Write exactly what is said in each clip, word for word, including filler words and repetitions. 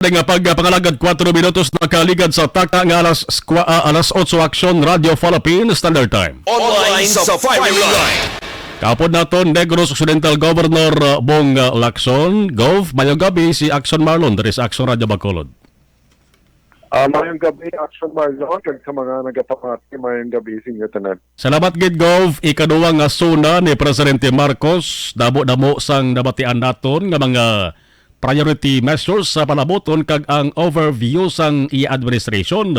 Nga pagpangalagad, kwatro minutos nakaligad sa taka nga alas, skwa-, ah, alas otso, Aksyon Radyo Philippines Standard Time. Online sa firing line. Kaupod naton, Negros Occidental Governor, uh, Bong, uh, Lacson. Gov, mayong gabi, si Aksyon Marlon, diri sa Aksyon Radyo Bacolod. Ah, mayong gabi, Aksyon Marlon, kag sa mga nagapamati, mayong gabi sa inyo tanan. Salamat gid, Gov. Ikaduwa nga SONA ni Presidente Marcos, damo-damo sang nabatian naton nga mga priority measures sa palabuton kag ang overview sang iya administration.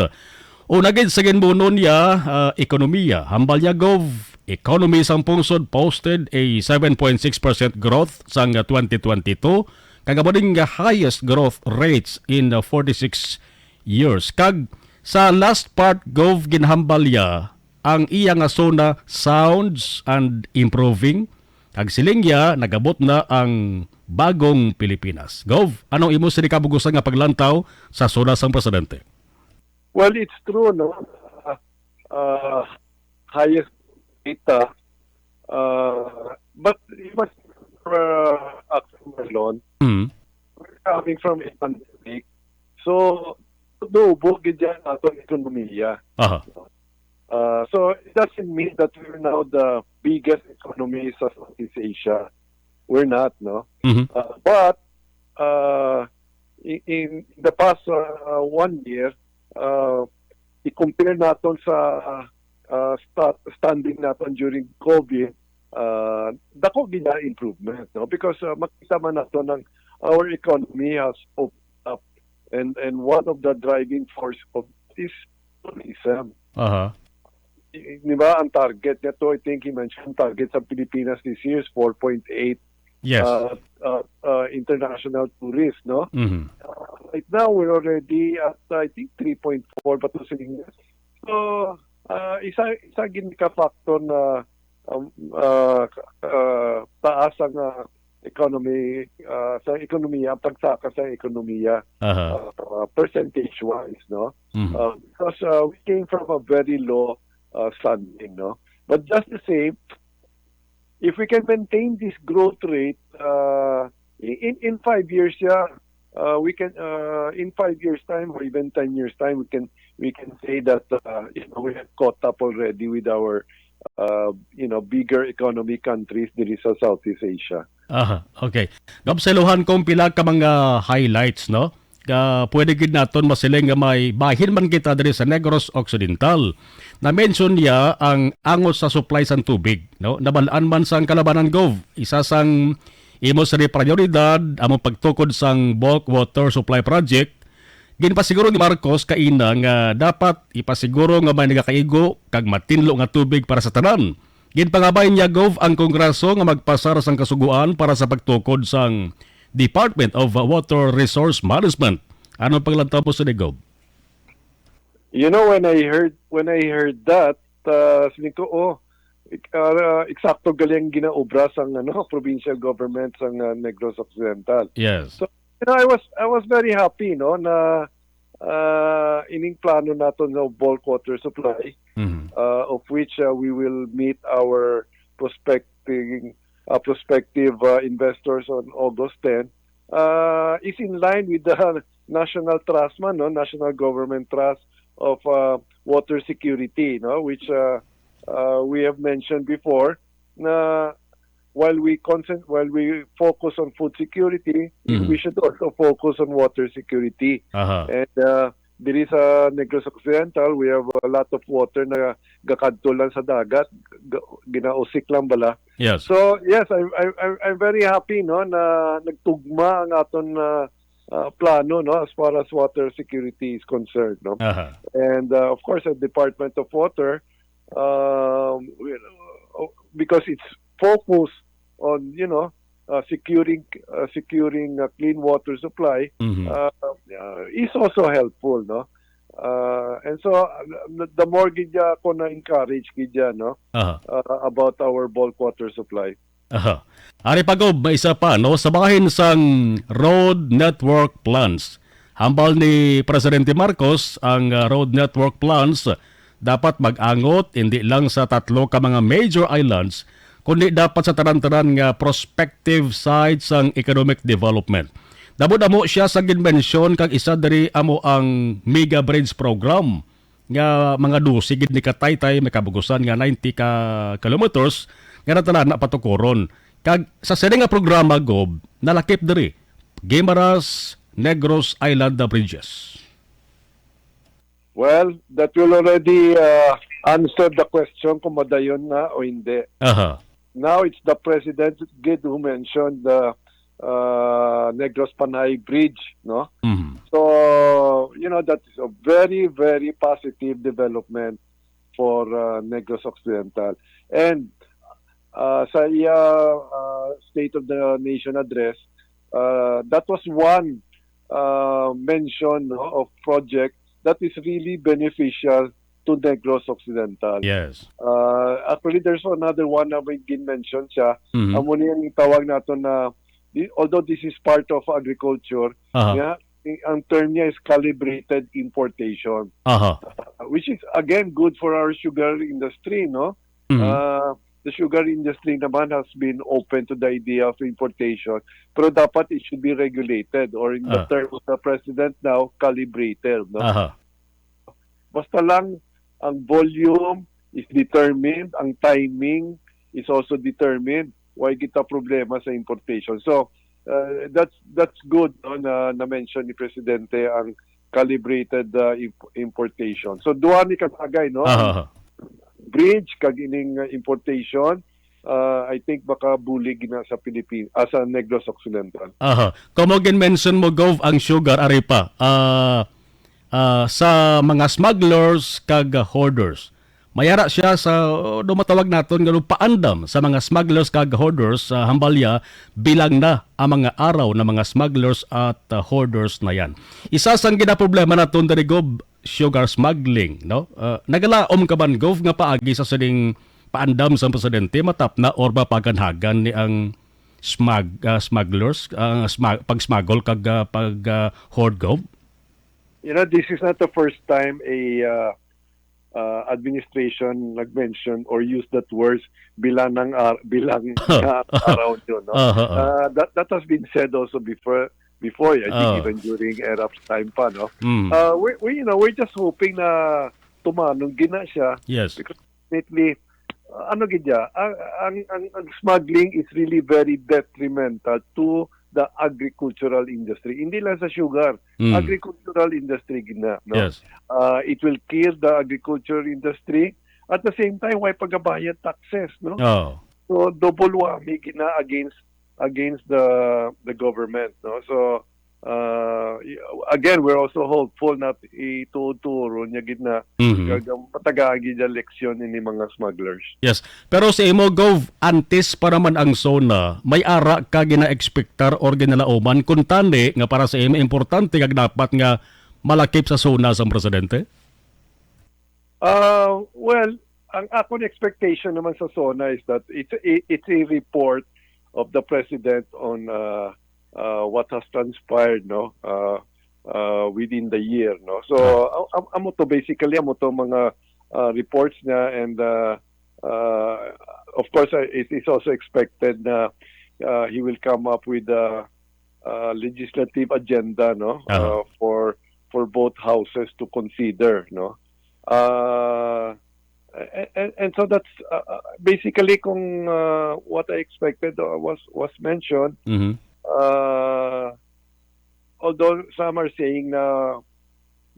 Una gid sa ginbuno niya, ah, ekonomiya. Hambal niya, Gov, economy sang pungsod posted a seven point six percent growth sang twenty twenty-two, kag amo ning highest growth rates in, ah, forty-six years. Kag sa last part, Gov, ginhambal niya ang iya nga SONA sounds and improving. Kag siling niya, nagabot na ang bagong Pilipinas. Gov, anong imo sini kabugusan nga paglantaw sa SONA sang presidente? Well, it's true, no? Uh, uh, highest data, uh, but you must, uh, Aksyon Marlon, Mm. we're coming from a pandemic. So, tubo gid yan ato ekonomiya. Aha. Uh, so, it doesn't mean that we're now the biggest economy sa Southeast Asia. We're not, no? Mhm. Uh, but, uh, in, in the past, uh, one year, uh, i-compare naton sa, uh, sta-, standing naton during COVID, uh, dako gid na improvement, no? Because, uh, makita man nato nang our economy has opened up, and, and one of the driving force of this is tourism. Aha. I-, di ba, ang target niya to, I think he mentioned, target sa Pilipinas this year is four point eight, Yes. uh, uh, uh, international tourists, no? Mhm. Uh, right now, we're already at, I think, three point four pa to sa English. So, uh, isa, isa gid ka factor na, um, uh, uh, taas ang, uh, economy, uh, sa ekonomiya, ang pagsaka sa ekonomiya, Aha. uh, uh, percentage-wise, no? Mhm. Uh, because, uh, we came from a very low, uh, standing, no? But just the same, if we can maintain this growth rate, uh, in, in five years, yeah, uh, we can, uh, in five years' time or even ten years' time, we can, we can say that, uh, you know, we have caught up already with our, uh, you know, bigger economy countries diri sa Southeast Asia. Aha, okay. Gab, sa ilohan kong pila ka mga highlights, no? Ka pwede gid naton masiling nga may bahin man kita diri sa Negros Occidental. Na-mention niya ang angot sa supply sang tubig, no? Nabal-an man sang kalabanan, Gov, isa sang imo sini prioridad among pagtukod sang bulk water supply project. Ginpasiguro ni Marcos kaina nga dapat ipasiguro nga may nagakaigo kag matinlo nga tubig para sa tanan. Ginpangabay niya, Gov, ang Kongreso nga magpasar sang kasugoan para sa pagtukod sang Department of Water Resource Management. Ano ang paglantaw mo sini, Gov? You know, when I heard, when I heard that, uh, siling ko, "Oh, ik-, uh, eksakto gali ang ginaobra sang, ano, provincial government sang, uh, Negros Occidental." Yes. So, you know, I was, I was very happy, no, na, uh, ining plano naton nga bulk water supply, Mhm. uh, of which, uh, we will meet our prospecting, uh, prospective, uh, investors on August ten, uh, is in line with the National Trust man, no? National Government Trust of, uh, Water Security, no? Which, uh, uh, we have mentioned before, na while we concent-, while we focus on food security, Mhm. we should also focus on water security. Aha. And, uh, diri sa Negros Occidental, we have a lot of water na gakadto lang sa dagat, ga-, ginausik lang bala. Yes. So, yes, I, I, I, I'm very happy, no, na nagtugma ang aton, uh, uh, plano, no, as far as water security is concerned, no. Aha. And, uh, of course, the Department of Water, um, you know, because it's focused on, you know, uh, securing, uh, securing a clean water supply, Mhm. uh, uh, is also helpful, no? Uh, and so, uh, the, the more gid ya ako na-encourage gid ya, no? Aha. Uh, about our bulk water supply. Aha. Ari pa, Gov, may isa pa, no? Sa bahin sang road network plans, hambal ni Presidente Marcos, ang, uh, road network plans dapat mag-angot hindi lang sa tatlo ka mga major islands, kundi dapat sa tanan-tanan nga prospective sites sang economic development. Damo-damo siya sa ginmensyon kag isa diri amo ang Mega Bridge Program nga mga dose gid ni kataytay may kabugusan nga ninety ka kilometers nga natalana patukuron. Kag sa sini nga programa, Gob, nalakip diri Guimaras, Negros Island Bridges. Well, that will already uh, answer the question kung madayon na o hindi. Aha. Now it's the president gid who mentioned the uh, Negros Panay Bridge, no? Mhm. So, you know, that is a very, very positive development for uh, Negros Occidental. And uh, sa iya uh, State of the Nation Address, uh, that was one uh, mention, no, of project that is really beneficial to Negros Occidental. Yes. Uh, actually, there's another one na may gin-mention siya. Mhm. Amo ni ang tawag nato na, di- although this is part of agriculture, Aha. nga, i- ang term niya is calibrated importation, Aha. uh, which is again good for our sugar industry, no? Mhm. Uh, the sugar industry naman has been open to the idea of importation, pero dapat it should be regulated, or in the Ah. term of the president now, calibrated, no? Aha. Basta lang ang volume is determined, ang timing is also determined. Why kita problema sa importation? So uh, that's that's good, no, na na-mention ni presidente ang calibrated uh, imp- importation. So duha ni ka bagay, no? Aha. Bridge kag ining uh, importation, uh, I think makabulig na sa Pilipinas, ah, sa Negros Occidental. Aha. Kamo gin-mention mo, Gov, ang sugar, ari pa. Ah, ah, sa mga smugglers kag hoarders. Mayara siya sa, oh, do matawag naton nga paandam sa mga smugglers kag hoarders sa Hambalya, bilang na ang mga araw na mga smugglers at ah, hoarders na yan. Isa sang ginaproblema naton diri, Gov, sugar smuggling, no? Ah, nagalaom ka man, Gov, nga paagi sa sining paandam sa presidente matapna or mapaganhagan ni ang smug, ah, smugglers, ah, smug, pag-smuggle kag ah, pag ah, hoard, Gov? You know, this is not the first time a uh, uh, administration nag-mention or use that words bilang ng ar- bilang nga araw yun, no? Aha, aha. Uh, that that has been said also before before, I think, Ah. even during Erap's time pa, no? Mm. Uh, we, we you know, we're just hoping na tumanong gina siya. Yes. Definitely, uh, ano gid ya, ang, ang, ang, ang smuggling is really very detrimental to the agricultural industry. Hindi lang sa sugar, Mm. agricultural industry gid na, no? Yes. Uh, it will kill the agriculture industry. At the same time, why pagabayad taxes, no? Oh. So double whammy gid na against against the the government, no? So uh, y- again, we're also hopeful na ituod-tuod niya gid na Mhm. kag ang patagaan gid niya leksyon ini mga smugglers. Yes. Pero sa imo, Gov, antes pa naman ang SONA, may ara ka gina-expectar or ginalauman kung tani nga para sa imo importante kag dapat nga malakip sa SONA sang presidente? Uh, well, ang akon expectation naman sa SONA is that it's a, it's a report of the president on uh, uh, what has transpired, no, uh, uh, within the year, no. So am- am- amo to, basically, amo to mga uh, reports niya, and uh, uh, of course, uh, it is also expected na uh, he will come up with a, uh legislative agenda, no, Aha. uh, for for both houses to consider, no. Uh, and, and, and so that's uh, uh, basically kung uh, what I expected uh, was was mentioned. Mhm. Uh, although some are saying na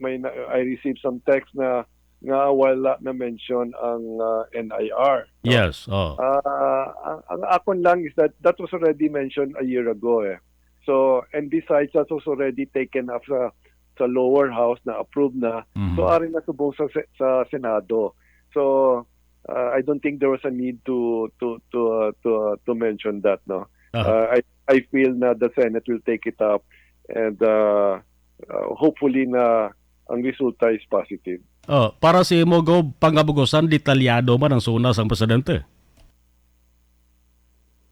may na, I received some text na nga wala na mention ang uh, N I R, no? Yes. Oh. Uh, ang, ang akon lang is that that was already mentioned a year ago, eh. So, and besides, that was already taken up sa sa lower house na approved na. Mhm. So, ari na subong sa se- sa Senado. So, uh, I don't think there was a need to to to uh, to uh, to mention that, no. Aha. Uh, I I feel na the Senate will take it up, and uh, uh, hopefully na ang resulta is positive. Oh, para sa imo, Gov, pangabugusan, detalyado man ang SONA sang presidente?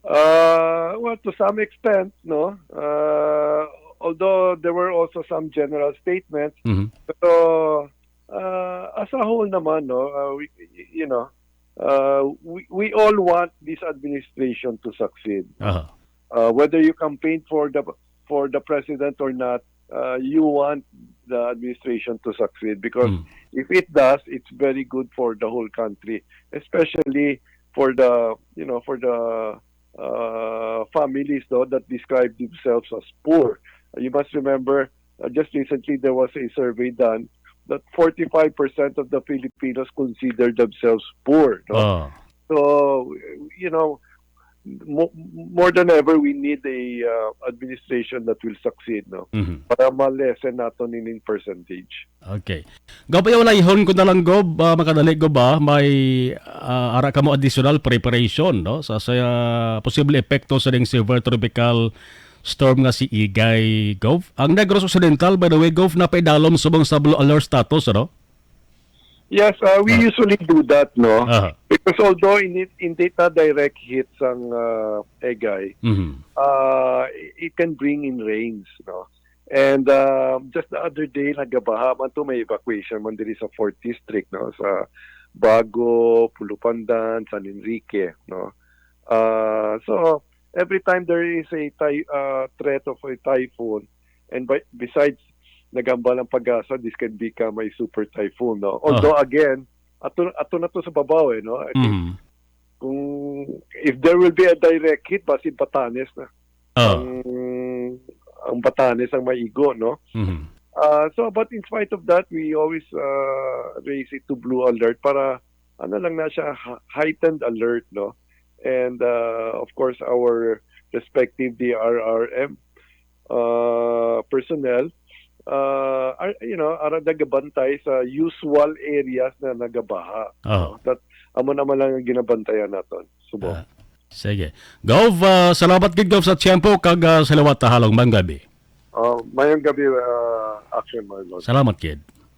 Uh, well, to some extent, no. Uh, although there were also some general statements, Mhm. pero uh, as a whole naman, no, uh, we, you know, uh, we, we all want this administration to succeed. Aha. Uh, whether you campaign for the for the president or not, uh, you want the administration to succeed, because Mm. if it does, it's very good for the whole country, especially for the, you know, for the uh, families, no, that describe themselves as poor. You must remember, uh, just recently there was a survey done that forty-five percent of the Filipinos consider themselves poor. No? Ah. So, you know, mo- more than ever, we need a uh, administration that will succeed, no? Mhm. Para ma-lessen nato nining percentage. Okay. Gob, ayaw layhon ko na lang, Gob. Ah, makadali, Gob, ba? May ah, ara ka mo additional preparation, no? Sa, sa ah, posible epekto sa ding severe tropical storm nga si Igay, Gob. Ang Negros Occidental, by the way, Gob, napaidalom subong sa blue alert status, ano? Yes, uh, we Ah. usually do that, no? Aha. Because although hindi, hindi na direct hit sang uh, Egay, Mhm. uh, it can bring in rains, no? And uh, just the other day, nagabaha man to, may evacuation man diri sa fourth District, no? Sa Bago, Pulupandan, San Enrique, no? Uh, so, every time there is a ty- uh, threat of a typhoon, and by, besides, nagambal ang PAGASA, this can become a super typhoon, no? Although, again, ato, ato na to sa babaw, eh, no? I think Mhm. kung if there will be a direct hit, basin Batanes na Ah. ang ang Batanes ang maigo, no? Mhm. Uh, so, but in spite of that, we always uh, raise it to blue alert para ano lang na siya, ha- heightened alert, no? And uh, of course, our respective D R R M uh, personnel uh, are, you know, are nagabantay sa usual areas na nagabaha. Oh. That amo naman lang ang ginabantayan naton. Subo. Ah, sige. Gov, ah, salamat gid, Gov, sa tiyempo kag ah, sa liwat tahalong, mayong gabi. Uh, mayong gabi, uh, Action Marlon. Salamat gid.